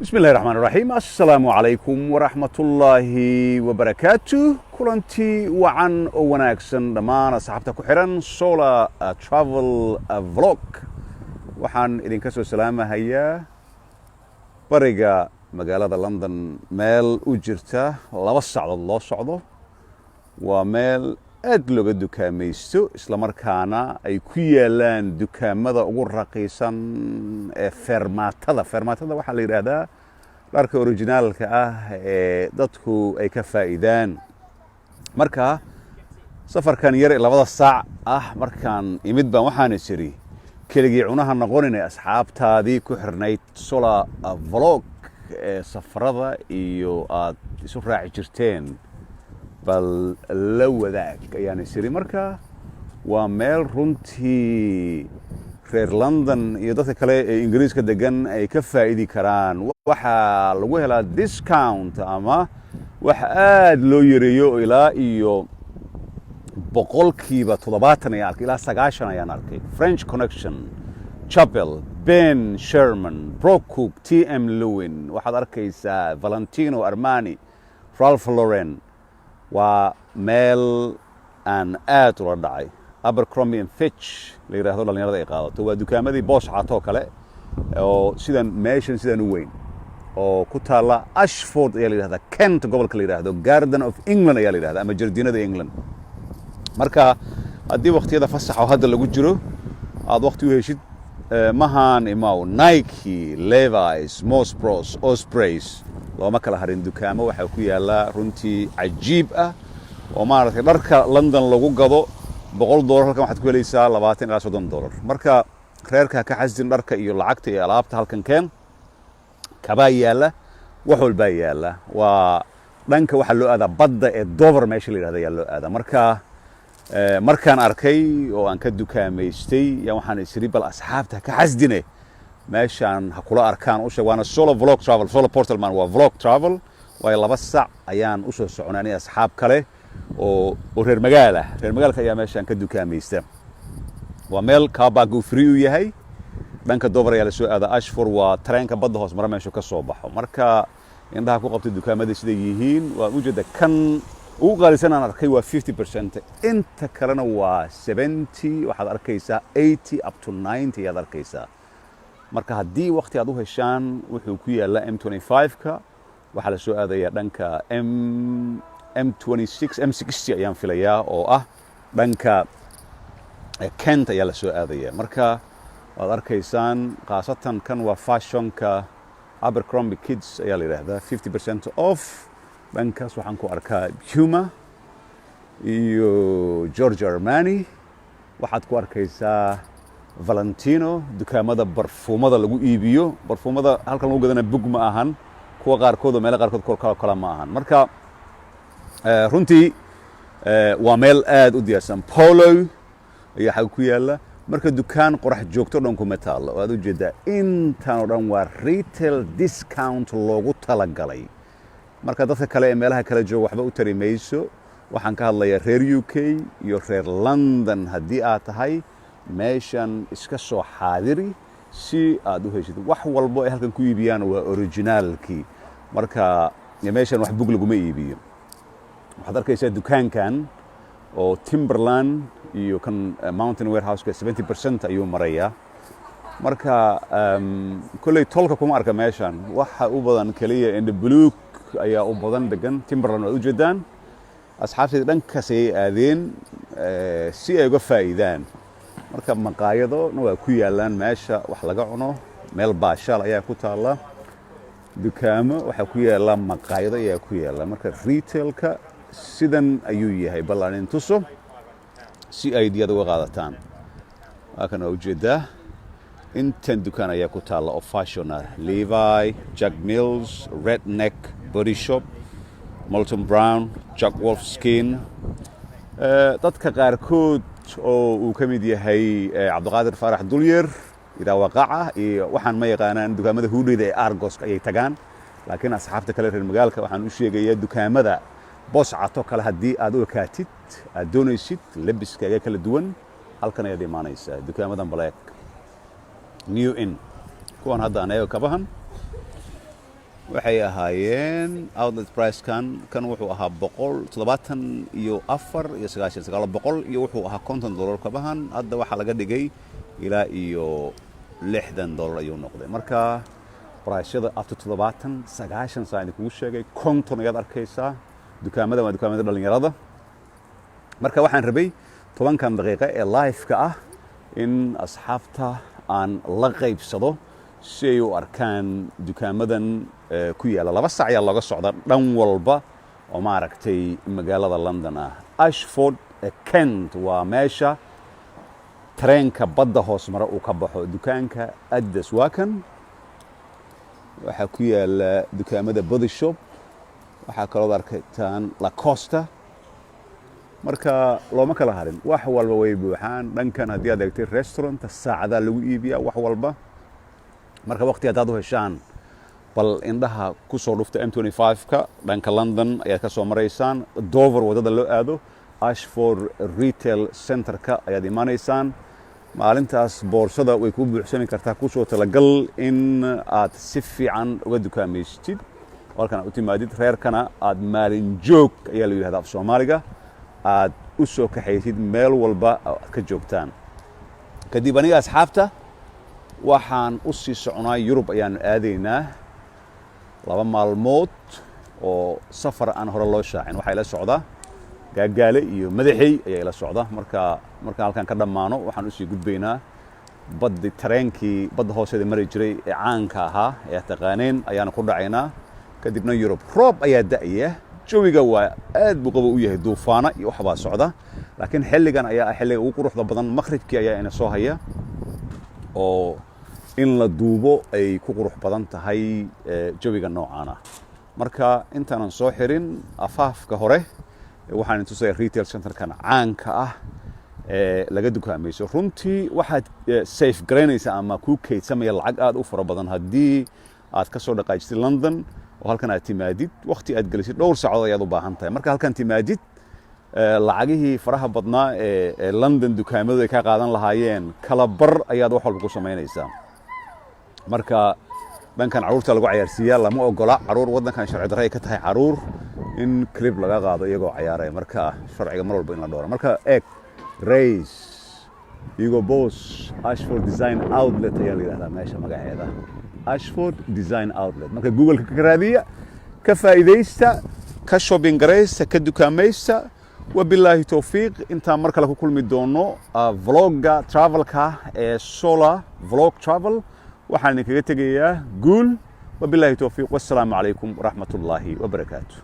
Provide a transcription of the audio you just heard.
Bismi illahi raxmaan raxiim. Assalaamu calaykum waraxmatullaahi wabarakaatu. Kulanti wacan oo wanaagsan dhammaan asxaabta ku xihan Solar Travel Vlog. Waxaan idinka soo salaamahayaa bariga magaalada London, meel u jirta 2 sacdood loo socdo. Waa meel aad looga dukaamaysto, islamarkaana ay ku yaalaan dukaamada ugu raqiisan ee feermaatada. Feermaatada waxaa la yidhaahdaa dharka originaalka ah ee dadku ay ka faa'iidaan. Marka safarkan yar ee 2da saac ah markaan imid baan waxaan is idhi, keligii cunaha noqonine, asxaabtaadii ku xirnayd Solar Vlog ee safarada iyo aad isu raaci jirteen bal la wadaag ayaan is idhi. Marka waa meel runtii reer London iyo dadka kale ee Ingiriiska degan ay ka faa'idi karaan. Waxaa lagu helaa discount ama wax aad loo yareeyo, ilaa iyo 70% ayaan arkay, ilaa 90 ayaan arkay. French Connection, Chappell, Ben Sherman, Brocook, T.M. Lewin, waxaad arkaysaa Valentino, Armani, Ralph Lauren. Waa meel aan aad ula dhacay. Abercrombie and Fitch la yidhahdo dhalinyarada ay qaadato, waa dukaamadii Boos Cato oo kale oo sidan meeshan sidan u weyn oo ku taalla Ashford ayaa la yidhahdaa, Kent gobolka la yidhahdo. Garden of England ayaa la yidhahda ama jardiinada England. Marka haddii waqtiyada fasaxa oo hadda lagu jiro aad waqti u heshid, mahan imaw. Nike, Levi's, Moss Bros, Ospreys, looma kala harin. Dukaamo waxaa ku yaalla runtii cajiib ah oo maaragtay dharka London lagu gado $100, halkan waxaad ku helaysaa $20 ilaa $30. Marka reerka ha ka xasdin dharka iyo lacagta iyo alaabta, halkan keen. Kabaa yaalla, wax walbaa yaalla. Waa dhanka waxaa loo aadaa badda ee Dover meesha la yidhahda ayaa loo aadaa. Marka markaan arkay oo aan ka dukaamaystay yaa waxaan isiri, bal asxaabta ha ka xasdine, meeshaan ha kula arkaan u sheeg. Waana Solo Vlog Travel, Solo Portalman, waa vlog travel waayo. 2 sac ayaan usoo soconay aniga asxaab kale oo reer magaal ah. Reer magaalka ayaa meeshaan ka dukaamaysta. Waa meel car park uu free u yahay. Dhanka Dover ayaa lasoo aadaa. Ashford waa tareenka badda hoos mara meeshu ka soo baxo. Marka indhaha ku qabtay dukaamada siday yihiin. Waa ujeeda, kan ugu qaalisan aan arkay waa 50%, inta kalena waa 70, waxaad arkaysaa 80 up to 90 ayaad arkaysaa. Marka haddii wakti aad u heshaan, wuxuu ku yaallaa M25-ka. Waxaa la soo aadayaa dhanka M26, M60 ayaan filayaa, oo ah dhanka Kent ayaa la soo aadaya. Marka waad arkaysaan, khaasatan kan waa fashionka, Abercrombie Kids ayaa la yidhaahdaa, 50% off. Dhankaas waxaan ku arkaa Puma iyo Giorgio Armani. Waxaad ku arkaysaa Valentino, dukaamada barfuumada lagu iibiyo. Barfuumada halkan lagu gadana bug ma ahan, kuwa qaarkood oo meelo qaarkood kuwa kale ma ahan. Marka runtii waa meel aad u diyaarsan. Polo ayaa xagga ku yaalla. Marka dukaan qorax joogto dhan kuma taallo. Waad ujeeddaa, intan oo dhan waa retail discount loogu talagalay. Marka dadka kale ee meelaha kale jooga waxba u tari mayso. Waxaan ka hadlayaa reer UK iyo reer London. Haddii aad tahay, meeshan iska soo xaadiri si aad u heshid wax walbo ay halkan ku iibiyaan. Waa originaalkii. Marka meeshan wax bug laguma iibiyo. Waxaad arkaysaa dukaankan oo Timberland iyo kan Mountain Warehouseka 70% ayuu marayaa. Marka kolley tolka kuma arka meeshan. Waxa u badan keliya indha buluug ayaa u badan degan. Timberland waad ujeedaan. Asxaabtayda dhankaas ayay aadeen si ay uga faa'iidaan. Marka maqaayadona waa ku yaalaan meesha wax laga cuno, meel baashaal ayaa ku taalla, dukaamo waxaa ku yaalla, maqaayado ayaa ku yaalla. Marka retailka sidan ayuu yahay. Bal aan intuso si ay diyad uga qaadataan. Waa kan, waa ujeedaa, intan dukaan ayaa ku taalla oo fashion ah: Levi, Jack Mills, Redneck, Body Shop, Molton Brown, Jack Wolfskin. Dadka qaarkood oo uu ka mid yahay Cabdiqaadir Faarax Dulyer idaawaqaca iyo waxaan ma yaqaanaan. Dukaamada huudheyda ee Argoska ayay tagaan, laakiin asxaabta kale reer magaalka waxaan u sheegayaa dukaamada Boos Cato kale haddii aad u ekaatid, aad doonaysid lebiskaaga kala duwan, halkan ayaad imaanaysaa. Dukaamadan black new in kuwan hadda aan eego, kabahan Waxay ahaayeen outlet price-kan. Kan wuxuu ahaa 174.99, $150 kabahan. Hadda waxaa laga dhigay ilaa iyo $60 ayuu noqday. Marka price-yada after 70, 90 saa idinkugu sheegay, 50 ayaad arkaysaa. Dukaamadan waa dukaamada dhalinyarada. Marka waxaan rabay 10-kan daqiiqo ee live-ka ah in asxaabta aan la qaybsado si ay u arkaan dukaamadan ku yaalla. 2 sac ayaa looga socda dhan walba oo maaragtay magaalada London ah. Ashford, Kent waa meesha tareenka badda hoos mara uu ka baxo. Dukaanka Adidas waa kan. Waxaa ku yaala dukaamada Body Shop. Waxaa kalood arkataan Lacoste. Marka looma kala harin, wax walba way buuxaan. Dhankan haddii aad eegtay, restauranta saacadaa lagu iibiyaa wax walba. Marka waqti haddaad u heshaan, bal indhaha ku soo dhufta. M25-ka dhanka London ayaad ka soo maraysaan, Dover waddada loo aado, Ashford Retail Centerka ayaad imaanaysaan. Maalintaas boorsada way kuu buuxsami kartaa. Kusoo talagal in aad si fiican uga dukaamaysid halkan aad u timaadid. Reerkana aad maalin joog ayaa la yidhahda af Soomaaliga, aad u soo kaxaysid meel walba aad ka joogtaan. Kadib aniga, asxaabta, waxaan u sii soconaa Yurub ayaanu aadaynaa, 2 maalmood oo safar aan hore loo shaacin. Waxaa ila socda Gaagaale iyo Madaxey ayaa ila socda. Marka markaan halkan ka dhammaano, waxaan usii gudbaynaa baddi, tareenkii badda hoosteeda mari jiray ee caanka ahaa ee aad taqaaneen ayaanu ku dhacaynaa, kadibna Yurub. Roob ayaa da'aya, jawiga waa aad buu qabo u yahay, duufaano iyo waxbaa socda, laakiin xilligan ayaa ah xilliga ugu quruxda badan. Maqribkii ayaa ina soo haya oo in la duubo ay ku qurux badan tahay jawiga noocaan ah. Marka intaanan soo xirin afaafka hore, waxaan tusaya retail centerkan caanka ah ee laga dukaamayso. Runtii waxaad safe garaynaysaa ama kuu kaydsamaya lacag aad u fara badan haddii aad ka soo dhaqaajistid London oo halkan aad timaadid, waqti aad gelisid. Dhowr saacadood ayaad u baahan tahay. Marka halkan timaadid, lacagihii faraha badnaa ee London dukaamadu ay ka qaadan lahaayeen kala bar ayaad wax walba ku samaynaysaa. Marka dhankan carruurta lagu cayaarsiiyaa. Lama ogola caruur waddankan, sharci darre ay ka tahay caruur in clip laga qaado iyagoo cayaaraya. Marka sharciga mar walba in la dhowro. Marka eeg, Reiss, Hugo Boss, Ashford Design Outlet ayaa la yidhahdaa meesha magaceeda, Ashford Design Outlet. Marka Google-ka ka raadiya, ka faa'iidaysta, ka shopping garaysta, ka dukaamaysta. Wabilaahi towfiiq. Intaan mar kale ku kulmi doono vlogga travelka ee Solar Vlog Travel, waxaan idinkaga tegayaa guul. Wabilaahi towfiiq, wassalaamu calaykum waraxmat ullaahi wabarakaatu.